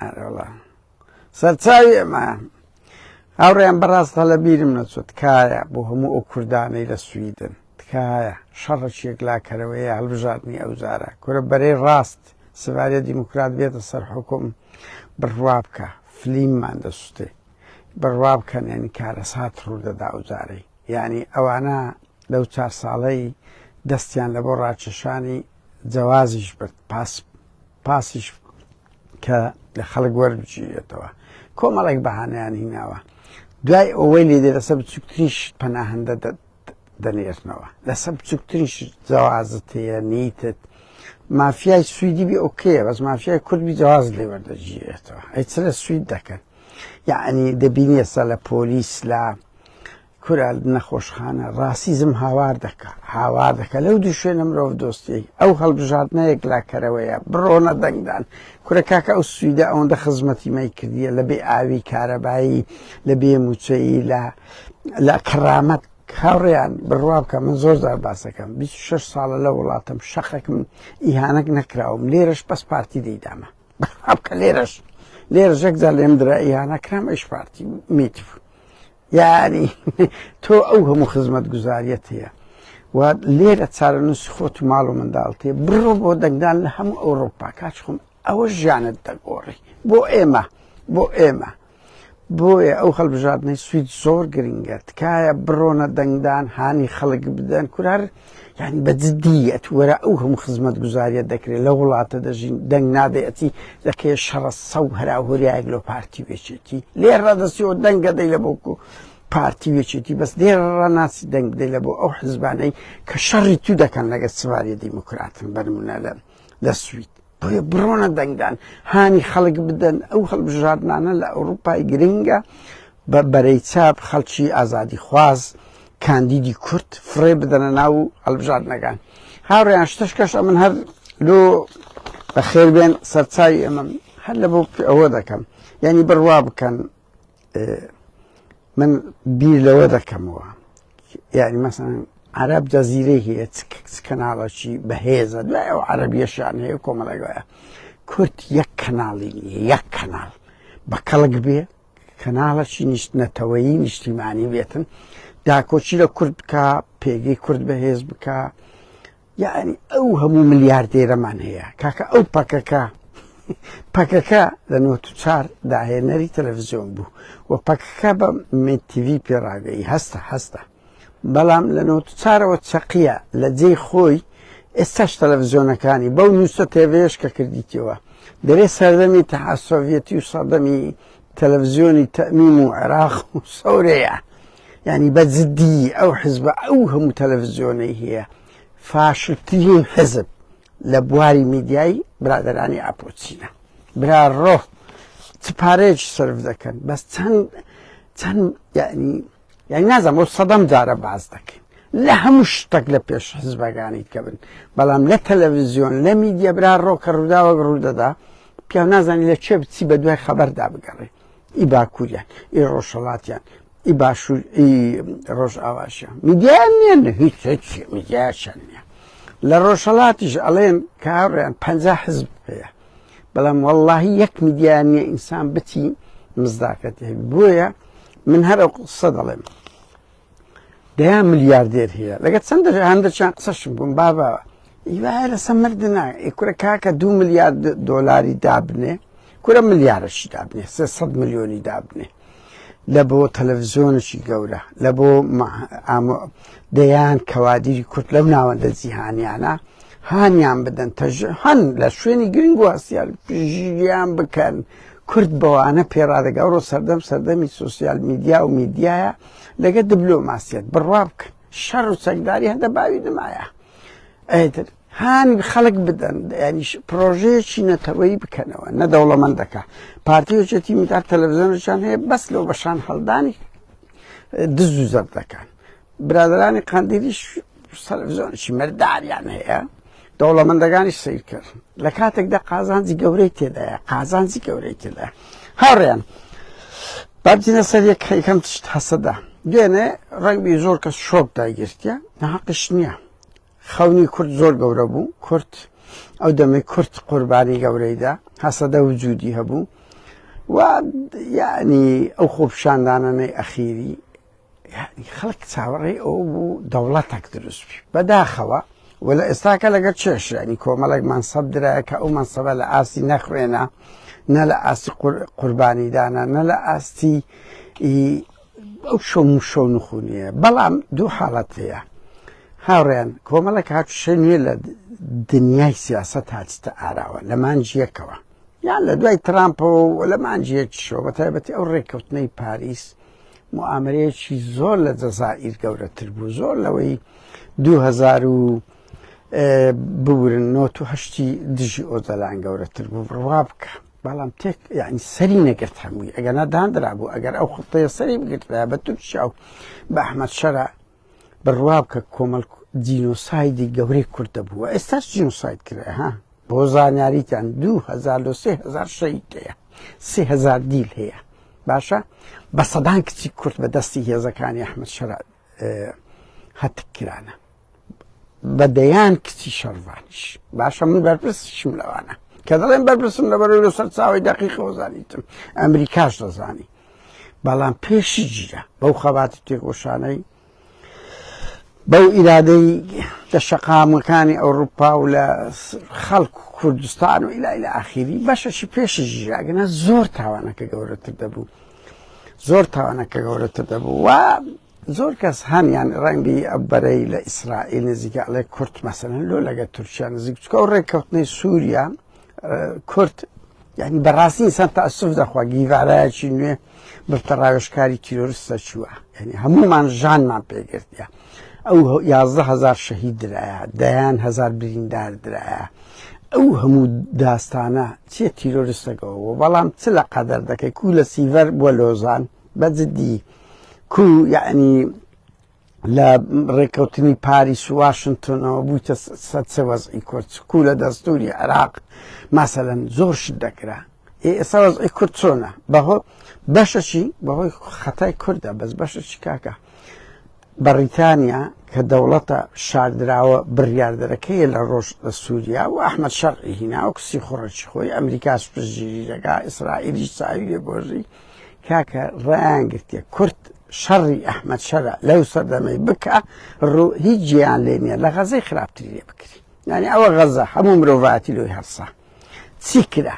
ئەرەوەڵا سەرچاوی ئەمە هاوڕێیان بەڕاست هەلە بیرم نەچوو تکایە بۆ هەموو ئەو کوردانەی لە سویدن تکایە شەڕێکی یەکلاکەرەوەیە هەڵبژاردنی ئەو جارە کورە بەرەی ڕاست سڤاریە دیموکرات بێتە سەر حکوم بڕوا بکە فلیممان دەسوتێ بڕوا بکەن یعنی کارەسات ڕوودەدا ئەو جارەی یعنی ئەوانە لەو چار ساڵەی دەستیان لە بۆ ڕاکێشانی جەوازیش برد پاس پاسیش کە لە خەڵک وەربگیرێتەوە کۆمەڵێک بەهانەیان هیناوە دوای ئەوەی لێ دێ لەسەر بچووکترین شت پەناهەندە دەنێرنەوە لەسەر بچووکترین شت جەوازت هەیە نیتت مافیای سویدی بی ئۆکەیە بەس مافیای کورد بی جەواز لێ وەردەگیرێتەوە ئەی چ لە سوید دەکەن یعنی دەبینی ئێستا لە پۆلیس لە کورە نەخۆشخانە ڕاسیزم هاوار دەکا هاوار دەکا لەو دوو شوێنە مرۆڤ دۆستیەی ئەو هەڵبژاردنە یەکلاکەرەوەیە بڕۆنە دەنگدان کورە کاکە ئەو سویدە ئەوەندە خزمەتی مەی کردیە لە بێ ئاوی کارەبایی لە بێ موچەیی لە لە کەرامەت هاوڕێیان بڕوا بکە من زۆر زار باسەکەم 26 ساڵە لە وڵاتم شەقێکم ئیهانەک نەکراوم لێرەش بەس پارتی دەیدامە بڕوا بکە لێرەش لێرەش یەک جار لێم درا ئیهانە کرام ئەیش پارتی میت بوو یاری تۆ ئەو هەموو خزمەت گوزاریەت هەیە و لێرە چارەنووسی خۆت و ماڵ و منداڵ تێ بڕۆ بۆ دەنگدان لە هەموو ئەوروپا کاچ خۆم ئەوە ژیانت دەگۆڕی بۆ ئێمە بۆ ئێمە بۆیە ئەو هەڵبژاردنەی سوید زۆر گرنگە تکایە بڕۆنە دەنگدان هانی خەڵک بدەن کورار یعنی بە جدی ئەتوەرە ئەو هەموو خزمەت گوزاریە دەکرێت لە وڵاتە دەژین دەنگ نادەیەتی دەکەێت شەڕە سەو هەراوهریایەک لۆ پارتی وێچێتی لێ ڕادەستی و دەنگە دەی لە بۆکو پارتی وێچێتی بەس لێرە ڕاناسی دەنگ بدەی لە بۆ ئەو حزبانەی کە شەڕی تو دەکەن لەگە سواری دیموکراتن بەرمونە لە لە سوید بۆیە بڕۆنە دەنگدان هانی خەڵک بدەن ئەو هەڵبژاردنانە لە ئەوروپای گرنگە بە بەرەی چاپ خەڵکی ئازادی خواز کاندیدی کورد فڕێ بدەنە ناو هەڵبژاردنەکان هاوڕێیان شتش کەش ئەمن هەر لۆ بەخێر بێن سەرچوی ئەمە هەر لە بۆ ئەوە دەکەم یعنی بڕوا بکەن من بیر لەوە دەکەمەوە یعنی مەسەن عرب جەزیرەی هەیە چ کەناڵەکی بەهێزە دوای ئەو عەربیەشان هەیە کۆمەڵێک کورد یەک کەناڵی نییە یەک کەناڵ بە کەڵک بێ کەناڵەکی نیشت نەتەوەیی نیشتیمانی بێتن داکۆکی لە کورد بکە پێگەی کورد بەهێز بکە یعنی ئەو هەموو ملیاردێرەمان هەیە کاکە ئەو پەکەکە پەکەکە لە 94 داهێنەری تەلەڤزیۆن بوو و پەکەکە بە مێتیVی پێڕاگەی هەستە هەستە بەڵام لە 94ەوە چەقیە لە جێی خۆی ئێستاش تەلەڤزیۆنەکانی بەو نووسە تێڤێش کە کردیتەوە دەرێ سەردەمی تەحا سۆڤەتی و سەردەمی تەلەڤزیۆنی تەمیم و عێراق و سەورەیە یعنی بە جدی ئەو حزبە ئەو هەموو تەلەڤزیۆنەی هەیە فاشلترین حزب لە بواری میدیایی برادرانی ئاپۆچینە برا ڕۆ چ پارەیەکی سەرف دەکەن بەس چەند چەند یعنی یعنی نازانم ئەو سەدەم جارە باز دەکەین لە هەموو شتێک لە پێش حزبەکانی کە بن بەڵام لە تەلەڤزیۆن لە میدیا برا ڕۆ کە ڕووداوەک ڕوودەدا پیاو نازانی لە چێ بچی بە دوای خەبەردا بگەڕێ ئی باکووریان ئی ڕۆژهەڵاتیان ئی باشوور ئی ڕۆژئاواشیان میدیایان نییە هیچ هیچ میدیاشیان نییە لە ڕۆژهەڵاتیش ئەڵێن کاڕیان پ حزب هەیە بەڵام واللهی یەک میدیایان نییە ئینسان بچی مزداکەت هەبی بۆیە من هەر ئەو قسە دەڵێم دەیان ملیاردێر هەیە لەگە چەند هەندێکیان قسەشم بووم بابە ئیوایە لەسە مردنا کورە کاکە دو ملیارد دۆلاری دابنێ کورە ملیارەشی دابنێ 300 میلیۆنی دابنێ لە بۆ تەلەڤزیۆنێکی گەورە لە بۆ دەیان کەوادیری کورد لەو ناوەندە جیهانیانە هانیان بدەن تەژ هەن لە شوێنی گرنگ و هەستیار ژیان بکەن کورد بەوانە پێڕادەگە ئەوڕۆ سەردەم سەردەمی سوسیال میدیا و میدیایە لەگە دبلۆماسیەت بڕوا بکەن شەڕ و چەکداری هەندە باوی نمایە ئەتر هانی خەڵک بدەن ینیش پرۆژەیەکی نەتەوەی بکەنەوە نە دەوڵەمەندەکە پارتی وچێتی میدار تەلەڤزیۆنشان هەیە بەس لەو بەشان هەڵدانی دز و زەر دەکەن برادرانی قەندیلیش تەلەڤزیۆنێکی مرداریان هەیە دەوڵەمەندەکانیش سیر کرد لە کاتێکدا قازانجی گەورەی تێدایە قازانجی گەورەی تێدا هاوڕێیان با بچینە سەر یەک یەکەم تشت هەسەدە دوێنێ ڕەنگبی زۆر کەس شۆک دایگرتیە ناحەقیش نییە خەونی کورد زۆر گەورە بوو کورد. ئەو دەمەی کورد قوربانی گەورەیدا هەسەدە وجودی هەبوو و یعنی ئەو خۆپیشاندانانەی ئەخیری یعنی خەڵک چاوەڕێی ئەو بوو دەوڵەتێک دروست بی بەداخەوە و لە ئێستاکە لەگەر چێش ینی کۆمەڵێک مەنسەب درایە کە ئەو مەنسەبە لە ئاستی نەخوێنە نە لە ئاستی قوربانیدانە نە لە ئاستی ئەو شەو شەو نخونیە بەڵام دوو حاڵەت هەیە هاوڕێن کۆمەڵێک هاچشە نوێ لە دنیای سیاست هاتتە ئاراوە لە مانجیەکەوە یان لە دوای ترامپەوە و لە مانجی یەکیشەوە بە تایبەتی ئەو ڕێککەوتنەی پاریس موئامەرەیەکی زۆر لە جەزائیر گەورەتر بوو زۆر لەوەی 2000 و ببورن 98 دژی ئۆجەلان گەورەتر بوو بڕوا بکە بەڵام تێک یعنی سەری نەگرت هەمووی ئەگەر نەداندرا بوو ئەگەر ئەو خڵتەیە سەری بگرترا بە تورکیا و بە ئەحمەد شەرع بڕوا بکە کۆمەڵ جینۆسایدی گەورەی کورد دەبووە ئێستاش جینۆساید کرا ها بۆ زانیاریتان 2000 لۆ 3000 شەهید هەیە 3000 دیل هەیە باشە بە سەدان کچی کورد بە دەستی هێزەکانی ئەحمد شەرع هەتک کرانە بە دەیان کچی شەڕڤانیش باشە من بەرپرسیشم لەوانە کە دەڵێن بەرپرسم لەبەرەوەی لە سەرچاوی دەقیقەوە زانیتم ئەمریکاش دەزانی بەڵام پێشی گیرا بەو خەباتی تێکۆشانەی بەو ئیرادەی لە شەقامەکانی ئەوروپا و لە خەڵک کوردستان و ئیلای لە ئاخیری بەشەشی پێشی ژیراگەنا زۆر تاوانەکە گەورەتر دەبوو زۆر تاوانەکە گەورەتر دەبوو و زۆر کەس هەن یان ڕەنگی ئەبەرەی لە ئیسرائیل نزیکە ئەڵێ کورت مەسەن لۆ لەگە تورکیا نزیک چکە و ڕێککەوتنەی سووریا کورت یعنی بەڕاستی ئینسان تەئەسوف دەخوا گیڤارایەکی نوێ ببتە ڕاوێژکاری تیرۆرستە چووە یعنی هەمومان ژانمان پێگرتە ئەو 11 هزار شەهید درایە دەیان هزار بریندار درایە ئەو هەموو داستانە چیە تیرۆرستەکەەوە بەڵام چ لە قەدەر دەکەی کو لە سیڤەر بۆ لۆزان بە جدی کو یعنی لە ڕێککەوتنی پاریس و واشنتۆنەوە بوویتە سەر چ وەزعی کورد کو لە دەستوری عێراق ماسەلەن زۆر شت دەکرا ئێستا وەزعی کورد چۆنە بەهۆ بەشەکی بەهۆی خەتای کوردە بەس بەشەکی کاکە بەڕیتانیا کە دەوڵەتە شاردراوە بڕیاردەرەکەیە لە ڕۆژ لە سووریا و ئەحمەد شەرعی هینا و کسی خوڕەکی خۆی ئەمریکاش پشتگیری دەکا ئیسرائیلیش چاوی لێ گۆژی کاکە ڕایان گرتیە کورد شەڕی ئەحمەد شەرع لەو سەردەمەی بکە ڕوو هیچ جیان لێ نییە لە غەزەی خراپتری لێ بکری یعنی ئەوە غەزە هەموو مرۆڤاتی لۆی هەڵسا چی کرا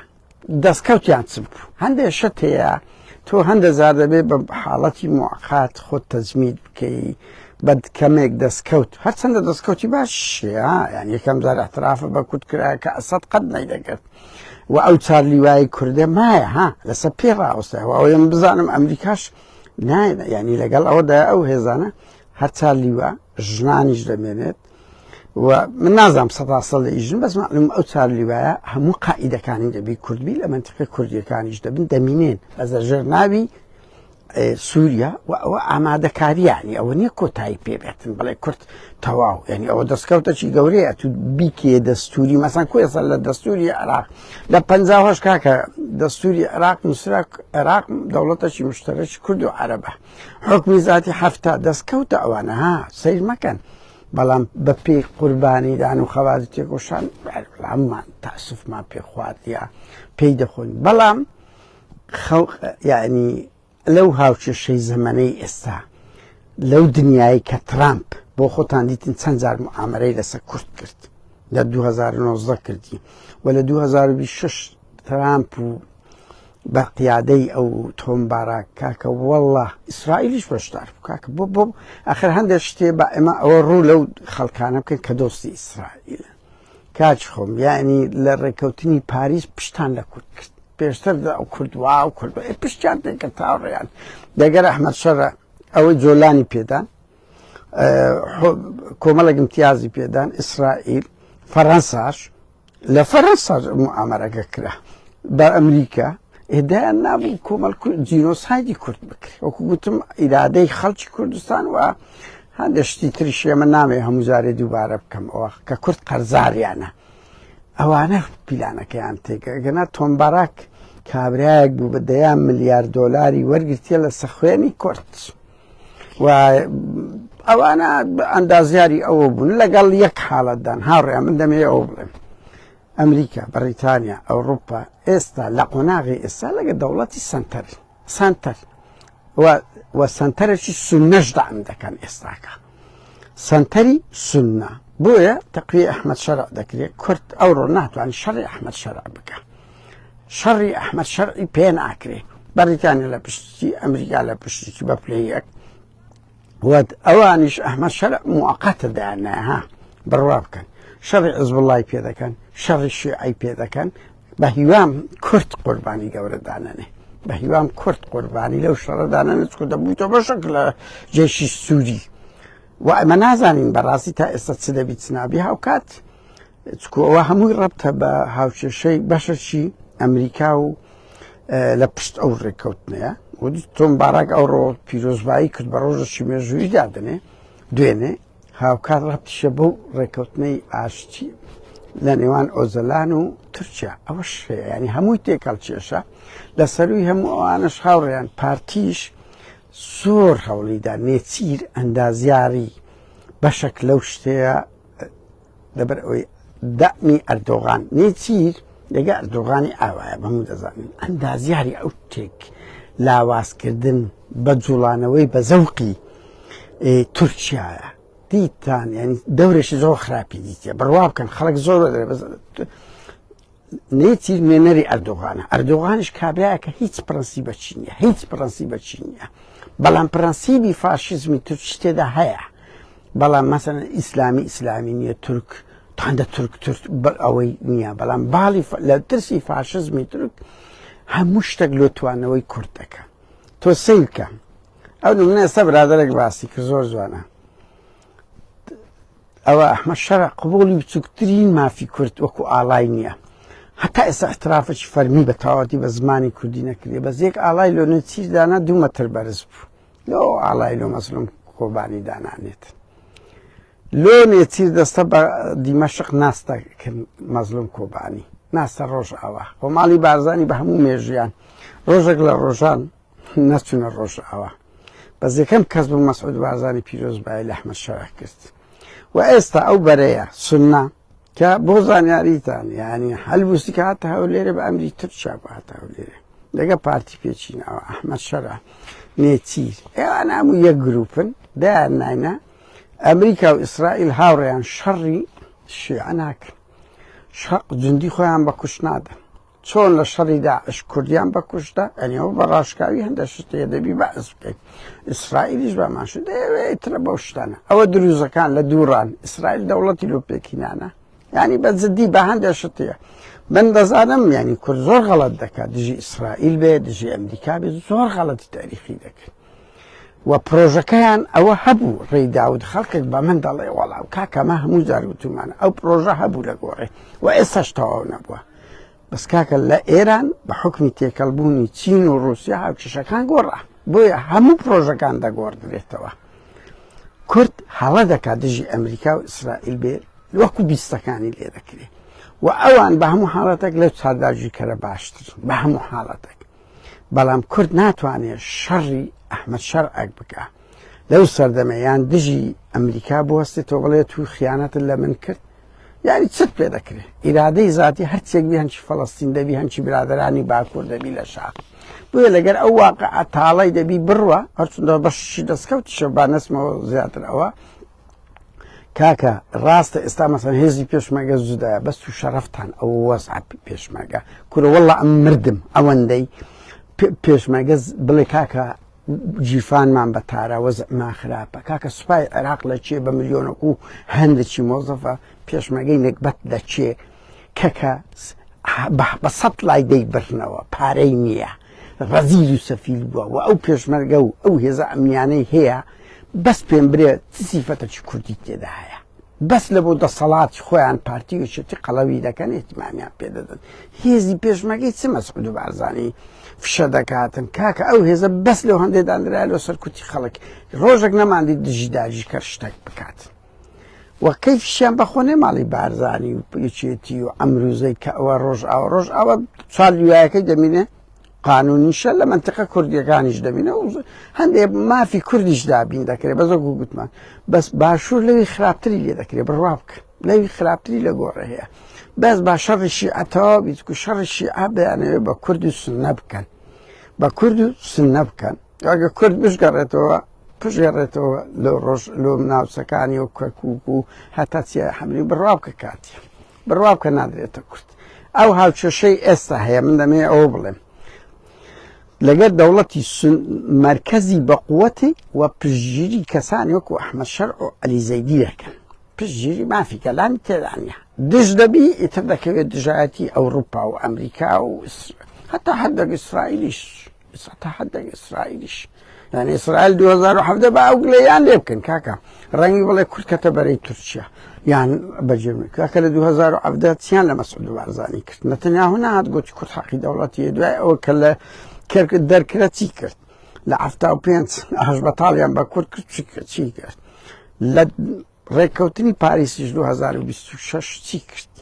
دەستکەوتیان چ بوو هەندێک شت هەیە تۆ هەندە زار دەبێ بە حاڵەتی موقات خۆت تەجمید بکەی بە کەمێک دەستکەوت هەرچەندە دەستکەوتی باش یان یەکەم جار احترافە بە کورد کرا کە ئەسەد قەت نەیدەگرت و ئەو چار لیوای کوردە مایە ها لەسەر پێ ڕاوەستایەوە ئەوەی من بزانم ئەمریکاش نایە یعنی لەگەڵ ئەوەدا ئەو هێزانە هەر چار لیوا ژنانیش دەمێنێت و من نازانم سەدا سەد لە ژن بەس معلوم ئەو چار لیوایە هەموو قائیدەکانی دەبی کوردبی لە منتیقە کوردیەکانیش دەبن دەمینێن بەزە ژێر ناوی سووریا و ئەوە ئامادەکاریانی ئەوە نییە کۆتایی پێبێتن بڵێ کورد تەواو یعنی ئەوە دەستکەوتەکی گەورەیە تو بیکێ دەستوری مەسان کوێسە لە دەستوری عراق لە 58 کاکە دەستوری عراق نووسرا عێراق دەوڵەتەکی مشتەرەکی کورد و عەرەبە حکمی زیاتی هەفتا دەستکەوتە ئەوانە ها سیر مەکەن بەڵام بە پێی قوربانیدان و خەبات تێکۆشان هەمومان تاسفمان پێ خواردە پێی دەخۆین بەڵام خەڵق یعنی لەو هاوکێشەی زەمەنەی ئێستا لەو دنیای کە ترامپ بۆ خۆتان دیتن چەند جار معامەرەی لەسەر کورد کرد لە 2019 کردی و لە 2026 ترامپ و بە قیادەی ئەو تۆم باراک کاکە والله ئیسرائیلیش بەشدار بوو کاکە بۆ بۆ ئەخر هەندێک شتێ بە ئێمە ئەوە ڕوو لەو خەڵکانە بکەن کە دۆستی ئیسرائیل کاک خۆم یعنی لە ڕێککەوتنی پاریس پشتان لە کورد کرد پێشتر ئەو کورد وا و کورد پشتیان پێکرد تاوڕیان دەگەر ئەحمەد شەرع ئەوەی جۆلانی پێدان کۆمەڵێک امتیازی پێدان ئیسرائیل فەڕەنساش لە فەرەنسا معامەرەکە کرا بە ئەمریکا ئێدایان نابوو کۆمەڵ جینۆسایدی کورد بکرێت وەکو گوتم ئیرادەی خەڵکی کوردستان و هەندێک شتی تریش ئێمە نامێ هەموو جارێ دووبارە بکەم ئەوە کە کورد قەرزاریانە ئەوانە پیلانەکەیان تێکەگەنا تۆم باراک کابرایەک بوو بە دەیان ملیار دۆلاری وەرگرتیە لە سەخوێنی کورد و ئەوانە ئەندازیاری ئەوە بوون لەگەڵ یەک حاڵەتدان هاوڕێ من دەمەوێ ئەوە بڵێم. ئەمریکا، بەڕیتانیا، ئەوروپا ئێستا لە قۆناغی ئێستا لەگە دەوڵەتی سەنتەر سەنتەر و سەنتەرێکی سونەش دەعم دەکەن ئێستاکە سەنتەری سونە بۆیە تەقوی ئەحمەد شەرع دەکرێت کورد ئەوڕۆ ناتوانێت شەڕی ئەحمەد شەرع بکە شەڕی ئەحمەد شەرعی پێ ناکرێ بەریتانیا لە پشتی ئەمریکا لە پشتی بە پلەی یەک وەت ئەوانیش ئەحمەد شەرع موقتە دایانە ها بڕوا بکەن شەڕی حزبوڵای پێ دەکەن شەڕی شیعی پێ دەکەن بە هیوام کورد قوربانی گەورە دانەنێ بە هیوام کورد قوربانی لەو شەڕە دانەنێ چکو دەبوویتەوە بەشێک لە جێشی سووری و ئەمە نازانین بەڕاستی تا ئێستا چ دەبی چ نابی هاوکات چکو ئەوە هەمووی ڕەبتە بە هاوکێشەی بەشەکی ئەمریکا و لە پشت ئەو ڕێککەوتنەیە و تۆم باراک ئەوڕۆ پیرۆزبایی کرد بە ڕۆژەکی مێژووی دادنێ دوێنێ هاوکات ڕەبتیشە بەو ڕێککەوتنەی ئاشتی لە نێوان ئۆزەلان و تورکیا ئەوەش هەیە ینی هەمووی تێکەڵ کێشە لە سەروی هەموو ئەوانش هاوڕێیان پارتیش زۆر هەوڵیدا نێچیر ئەندازیاری بەشێک لەو شتەیە لەبەر ئەوەی دەمی ئەردۆغان نێچیر لەگە ئەردۆغانی ئاوایە بەموو دەزانین ئەندازیاری ئەو تێک لاوازکردن بە جوڵانەوەی بە زەوقی تورکیایە دیتان ینی دەورێکی زۆر خراپی دیتە بڕوا بکەن خەڵک زۆر نێچیر نوێنەری ئەردۆغانە ئەردۆغانیش کابرایەکە هیچ پرەنسیبەکی نییە هیچ پرەنسیبەکی نییە بەڵام پرەنسیبی فاشیزمی تورکی تێدا هەیە بەڵام مەسەن ئیسلامی ئیسلامی نییە تورک تاندە تورک تورک ئەوەی نییە بەڵام باڵی لە ترسی فاشزمی تورک هەموو شتێک لۆ توانەوەی کورد دەکە تۆ سیرکە ئەو نمونە ئێستا برادەرێک باسی کرد زۆر جوانە ئەوە ئەحمەد شەرع قبوڵی بچووکترین مافی کورد وەکو ئاڵای نییە هەتا ئێستا احترافێکی فەرمی بە تەواوەتی بە زمانی کوردی نەکرێ بەس یەک ئاڵای لۆ نێچیر دانا دوو مەتر بەرز بوو لۆ ئاڵای لۆ مەزلوم کۆبانی دانانێت لۆ نێچیر دەستە بە دیمەشق ناستە مەزلوم کۆبانی ناستە ڕۆژ ئاوا خۆ ماڵی بارزانی بە هەموو مێژیان ڕۆژێک لە ڕۆژان نەچونە ڕۆژئاوا بەس یەکەم کەس بوو مەسعود بارزانی پیرۆزبایی لە ئەحمەد شەرع کرد و ئێستا ئەو بەرەیە سنە کە بۆ زانیاریتان یعنی هەلبوسی کە هاتە هەولێرێ بە ئەمری تورکیا بۆ هاتە هەولێرێ لەگە پارتی پێچینەوە ئەحمەد شەرع نێچیر ئێوان هەموو یەک گروپن دایان ناینە ئەمریکا و ئیسرائیل هاوڕێیان شەڕی شیعە ناکەن شەق جندی خۆیان بە کوشت نادەن چۆن لە شەڕی داعش کوردیان بەکوشتدا ئەنی ئەوە بە ڕاشکاوی هەندە شت هەیە دەبی بەعس بکەیت ئیسرائیلیش بەمان شت دەیەوێت ترە بەو شتانە ئەوە دروزەکان لە دووران ئیسرائیل دەوڵەتی لۆ پێکینانە ینی بە جدی بە هەندێک شت هەیە من دەزانم ینی کورد زۆر غەڵەت دەکات دژی ئیسرائیل بێ دژی ئەمریکا بێ زۆر غەڵەتی تاریخی دەکرد و پرۆژەکەیان ئەوە هەبوو ڕێی داود خەڵکێک بە من دەڵێ وەڵا کاکە مە هەموو جار وتومانە ئەو پرۆژە هەبوو لە گۆڕێ و ئێستاش تەواو نەبووە بەس کاکە لە ئێران بە حکمی تێکەڵبوونی چین و ڕوسیا هاوکێشەکان گۆڕا بۆیە هەموو پرۆژەکان دەگۆڕدرێتەوە کورد هەڵە دەکات دژی ئەمریکا و ئیسرائیل بێ وەکو بیستەکانی لێ دەکرێت و ئەوان بە هەموو حاڵەتێک لەو چارداگیرکەرە باشتر بە هەموو حاڵەتێک بەڵام کورد ناتوانێت شەڕی ئەحمەد شەرعێک بکە لەو سەردەمە یان دژی ئەمریکا بوەستێتەوە بڵێ تو خیانەتت لە من کرد یعنی چت پێ دەکرێت ئیرادەی زاتی هەرچێک بی هەنچی فەڵەستین دەبی هەنچی برادرانی باکوور دەبی لە شاخ بۆیە لەگەر ئەو واقع تاڵی دەبی بڕوە هەرچندە بەشی دەستکەوتیشە با نەچمەوە زیاتر ئەوە کاکە ڕاستە ئێستا مەسەن هێزی پێشمەرگە جودایە بەس تو شەرەفتان ئەو وەزع پێشمەرگە کورە والله ئەم مردم ئەوەندەی پێشمەرگە بڵێ کاکە گیرفانمان بە تارا وەزعمان خراپە کاکە سوپای عێراق لە چێ بە ملیۆنەک و هەندێکی مۆزەفە پێشمەرگەی نەگبەت لە چێ کەکە بە سەد لای دەیبرنەوە پارەی نییە ڕەزیل و سەفیل بووە و ئەو پێشمەرگە و ئەو هێزە ئەمنیانەی هەیە بەس پێم برێ چ سیفەتەکی کوردی تێدا هەیە بەس لە بۆ دەسەڵاتی خۆیان پارتی و یەکێتی قەڵەوی دەکەن ئیهتیمامیان پێ دەدەن هێزی پێشمەرگەی چ مەسعود و بارزانی فشە دەکاتن کاکە ئەو هێزە بەس لەو هەندێ دانرا لۆ سەرکوتی خەڵک ڕۆژێک نەماندی دژی داگیرکەر شتێک بکات و کەیفیشیان بەخۆ نێ ماڵی بارزانی و یەکێتی و ئەمروزەی کە ئەوە ڕۆژ ئاوە ڕۆژ ئاوە چوار لیوایەکەی دەمینێ قانونیشە لە منتیقە کوردیەکانیش دەبینە و هەندێک مافی کوردیش دابین دەکرێت بەزۆ گوتمان بەس باشوور لەوی خراپتری لێ دەکرێت بڕوا بکە. لەوی خراپتری لە گۆڕێ هەیە. بەس با شەڕی شیعە تەواو بیت و شەڕی شیعە بیانەوێ بە کورد و سنە بکەن. بە کورد و سنە بکەن. ئەگە کورد بشگەڕێتەوە پشگەڕێتەوە لە ڕۆژ لۆ ناوچەکانی و کەرکوک و هەتا چیای حەمری بڕوا بکە کاتیە. بڕوا بکە نادرێتە کورد. ئەو هاوکێشەی ئێستا هەیە من دەمەوێ ئەوە بڵێم. لەگەر دەوڵەتی مەرکەزی بەقوەتی و پشتگیری کەسانی وەکو ئەحمەد شەرع و عەلی زەیدی دەکەن پشتگیری مافی گەلانی تێدا نییە دژ دەبی ئیتر دەکەوێت دژایەتی ئەوروپا و ئەمریکا و هەتا حدێک ئیسرائیلیش هەتا حدێک ئیسرائیلیش یعنی ئیسرائیل 2017 بە ئەو گلەیان لێ بکەن کاکە ڕەنگی بڵێ کورد کەتە بەرەی تورکیا یان بەجێ کاکە لە 2017 چیان لە مەسعود بارزانی کرد نەتەنیاهو نەهات گوتی کورد حەقی دەوڵەتی دوای ئەوە کە لە کەرک دەرکرا چی کرد لە 75 ئاش بەتاڵیان بە کورد کرد چی کرد چی کرد لە ڕێککەوتنی پاریسیش 2026 چی کرد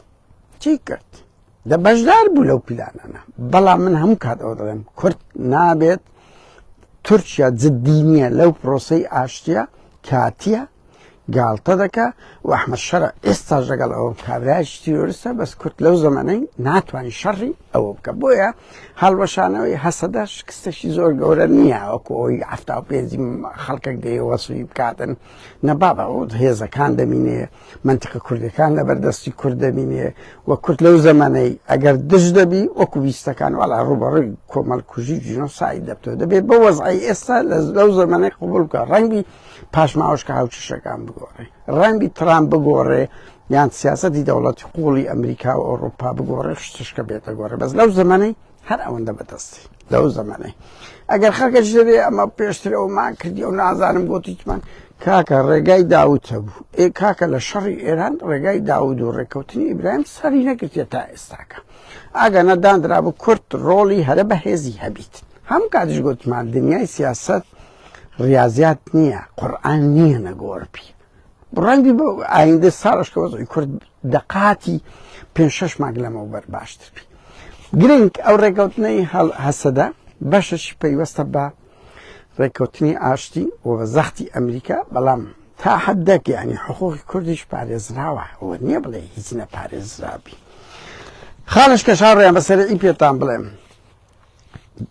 چی کرد دە بەشدار بوو لەو پیلانانە بەڵام من هەموو کات ئەوە دەڵێم کورد نابێت تورکیا جددی نییە لەو پرۆسەی ئاشتیە کاتیە گاڵتە دەکا و ئەحمەد شەرع ئێستاش لەگەڵ ئەوە کابرایەکی تیرۆریستە بەس کورد لەو زەمانەی ناتوانانی شەڕی ئەوە بکە بۆیە هەڵوەشانەوەی هەسەدە شکستێکی زۆر گەورە نییە وەکو ئەوی 75 خەڵکێک دەیە وەسوی بکاتن نەبابە ئەو هێزەکان دەمینێ منتیقە کوردەکان لە بەردەستی کورد دەبینێ و کورد لەو زەمانەی ئەگەر دژ دەبی وەکو ویستەکان وەڵا ڕوبەڕووی کۆمەڵکوژی جینۆساید دەبتەوە دەبێت بە وەزعی ئێستا لەو زەمانەی قبول بکە ڕەنگی پاشماوەش کە هاوکێشەکان بگۆڕێ ڕەنگی ترامپ بگۆڕێ یان سیاستی دەوڵەتی قوڵی ئەمریکا و ئەوروپا بگۆڕێ شتشکە بێتە گۆڕێ بەس لەو زمانەی هەر ئەوەندە بەدەستی لەو زمانەی ئەگەر خەکەش دەبێ ئەمە پێشتر ئەومان کردی ئەو نازانم گۆتیتمان کاکە ڕێگای داوت هەبوو ئێ کاکە لە شەڕی ئێران ڕێگای داود و ڕێککەوتنی ئیبراهیم سەری نەگرتێت تا ئێستاکە ئاگە نەداندرابوو کورد ڕۆڵی هەرە بەهێزی هەبیت هەم کاتیش گوتمان دنیای سیاست ڕیازیات نییە قورئان نییە نەگۆڕبی ڕەنگی بۆ ئایندە ساڵش کە وەزعی کورد دەقاتی پێ شەش مانگ لەمەوبەر باشتر بی گرنگ ئەو ڕێکەوتنەی هەسەدە بەشەشی پەیوەستە بە ڕێککەوتنی ئاشتی و بە زەختی ئەمریکا بەڵام تا حدێک یعنی حقوقی کوردیش پارێزراوە ئەوە نییە بڵێ هیچ نەپارێزرابی خاڵش کە شاڕیان بەسەرعی پێتان بڵێم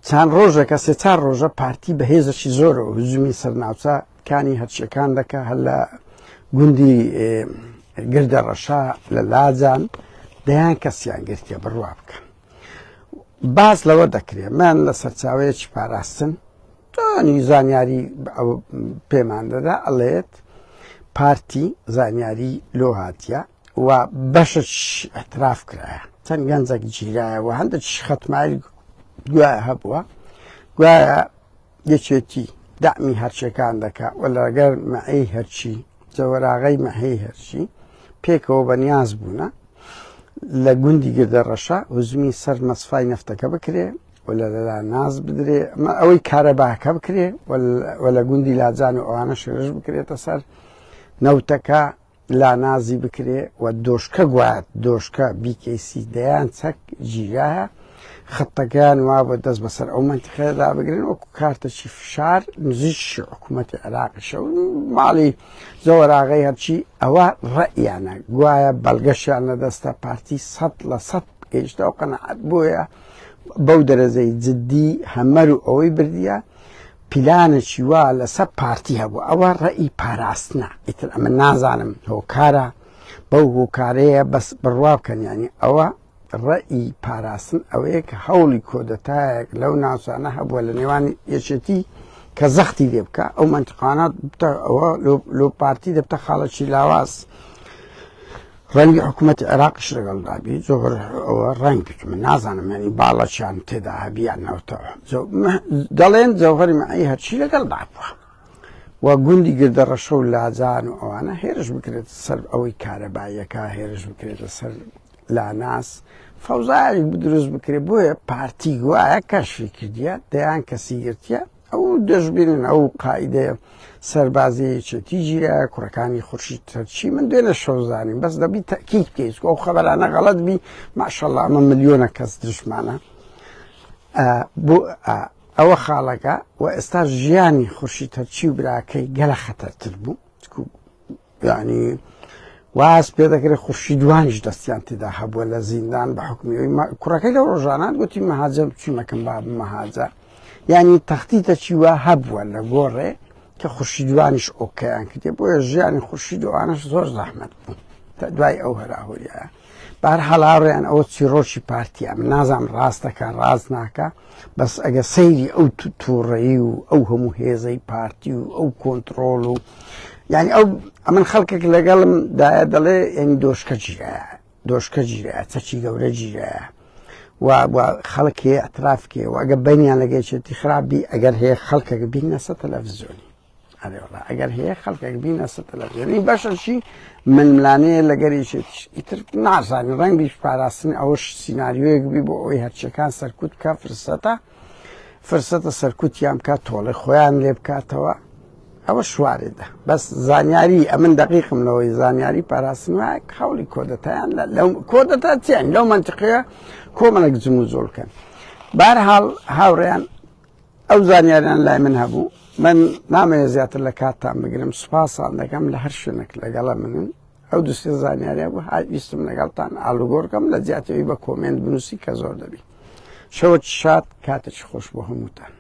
چەند ڕۆژێکە سێ چار ڕۆژە پارتی بە هێزێکی زۆرەوە هجومی سەر ناوچە کانی هەرچیەکان دەکە هەر لە گوندی گردە ڕەشا لە لاجان دەیان کەسیان گرتیە بڕوا بکەن باس لەوە دەکرێت من لە سەرچاوەیەکی پاراستن تانی زانیاری پێمان دەدا ئەڵێت پارتی زانیاری لۆ هاتیە و بەشش اعتراف کرایە چەند گەنجێک گیرایە و هەندێک خەتماری گوایە هەبووە گوایە یەکێتی دەعمی هەرچەکان دەکا و لەگەر مەعی هەرچی جەوەراغەی مەهەی هەرچی پێکەوە بەنیاز بوونە لە گوندی گردە ڕەشە هزمی سەر مەسفای نەفتەکە بکرێ و لە لەلا ناز بدرێ ئەوەی کارەباکە بکرێ و لە گوندی لاجان و ئەوانە شێرش بکرێتە سەر نەوتەکە لانازی بکرێ و دۆشکە گوایە دۆشکە BKC دەیان چەک گیرایە خەتەکەیان وابووە دەست بەسەر ئەو مەنتیقەیەدا بگرن وەکو کارتەکی فشار نزیکی حکوومەتی عێراقیشە و ماڵی زۆراغەی هەرچی ئەوە ڕەئیانە گوایە بەڵگەشیان لەدەستە پارتی 100% گەیشتە ئەو قەناعەت بۆیە بەو دەرەجەی جدی هەمەر و ئەوەی بردیە پیلانێکی وا لەسەر پارتی هەبوو ئەوە ڕێی پاراستنە ئیتر ئەمە نازانم هۆکارە بەو هۆکارەیە بەس بڕوا بکەن ینی ئەوە ڕێی پاراستن ئەوەیە کە هەوڵی کۆدەتایەک لەو ناوچانە هەبووە لە نێوان یەکێتی کە زەختی لێ بکە ئەو منتقانە ئەوە لۆ پارتی دەبتە خاڵەکی لاواز ڕەنگی حکوومەتی عێراقیش لەگەڵدا بی زۆر ئەوە ڕەنگ بیت من نازانم ینی باڵەچیان تێدا هەبیان نەوتەوە دەڵێن جەوهری مەعی هەرچی لەگەڵدا بووە و گوندی گردە ڕەشە و لاجان و ئەوانە هێرش بکرێت سەر ئەوەی کارەباییەکە هێرش بکرێتە سەر لاناس فەوزایەک دروست بکرێت بۆیە پارتی گوایە کەشفی کردیە دەیان کەسی گرتیە ئەو دەشبینن ئەو قائیدەیە سەربازی یەکێتی گیرایە کوڕەکانی خورشید تەرچی من دوێنێ شەو زانیم بەس دەبی تەکیید بکەیت ئەو خەبەرانە غەڵەت بی ماشەڵڵا ئەمە ملیۆنە کەس دشمانە بۆ ئەوە خاڵەکە و ئێستا ژیانی خورشید تەرچی و براکەی گەلە خەتەرتر بوو یعنی. واز پێ دەکرێت خورشیدوانیش دەستیان تێدا هەبووە لە زیندان بە حکومی ئەوی کوڕەکەی لەو ڕۆژانە گوتی مەهاجە چیمەکەم باب مەهاجە یعنی تەختیتە چیوە هەبووە لە گۆڕێ کە خورشیدوانیش ئۆکەیان کردێ بۆیە ژیانی خورشیدوانش زۆر زەحمەت بوو تا دوای ئەو هەراهۆریایە بار هەڵاڕیان ئەوە چیرۆکی پارتیە من نازانم ڕاستەکە ڕاست ناکە بەس ئەگە سەیری ئەو تووڕەیی و ئەو هەموو هێزەی پارتی و ئەو کۆنتترۆل و یعنی ئەو ئەمن خەڵکێک لەگەڵم دایە دەڵێ یعنی دۆشکە گیرایە دۆشکە گیرایە چەکی گەورە گیرایە و خەڵک هەیە ئەترافکێ و ئەگە بینیان لەگەیچێتی خراپی ئەگەر هەیە خەڵکێک بینەسە تەلەڤزیۆنی ئەرێ وەڵا ئەگەر هەیە خەڵکێک بینە سەر تەلەڤزیۆنی بەشەشی ململانەیە لەگەر یەکێتیش ئیتر نازانی ڕەنگیش پاراستن ئەوەش سیناریۆیەک بی بۆ ئەوەی هەرچیەکان سەرکوت بکە فرسەتە فرسەتە سەرکوتیان بکات تۆڵێ خۆیان لێ بکاتەوە ئەوە شوارێدە بەس زانیاری ئەمن دقیقم لەوەی زانیاری پاراستن وایە هەوڵی کۆدەتایان لەو کۆدەتا چیان لەو منتیقەیە کۆمەڵێک جم و جۆڵکەن بارحاڵ هاوڕێیان ئەو زانیاریان لای من هەبوو من نامەوێت زیاتر لە کاتتان بگرم سوپاسان دەکەم لە هەر شوێنێک لەگەڵە منن ئەو دوسێ زانیاریە بوو ویستم لەگەڵتان ئالوگۆرکەم لە جیاتەوەی بە کۆمێنت بنووسی کە زۆر دەبی شەوە شاد کاتێکی خۆش بۆ هەمووتان.